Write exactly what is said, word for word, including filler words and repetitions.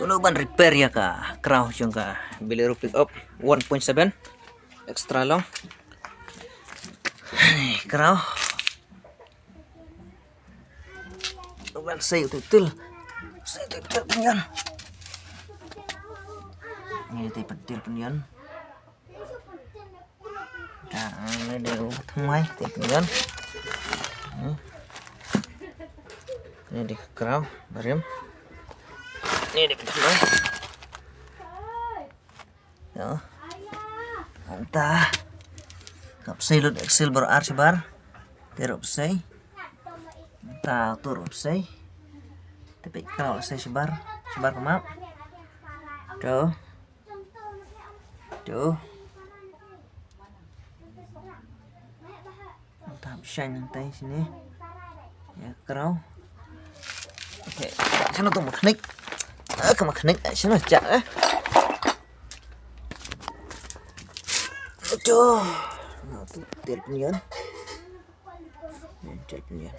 Uno ban repair ïa ka kraw jong ka Bolero pickup one point seven extra long. Ni kraw. Uban sei util util. Sei util util pynïon. Ni te pyntil pynïon. Ni de u thymmai te pynïon. Ni de kraw barim. Ni de pynïon. Ïa. Anta. Kap sei lut ek silver ar shabar. Te rup sei. Anta tu rup sei. Te pek kraw sei shabar. Shabar kemap. Tu. Tu. Anta bishai nantai sini. Ïa kraw. Okay. Sana tu maknik. Ah, ka maknik. Sana cak eh. Aduh. Nah, tu tel pynïon. Tel pynïon.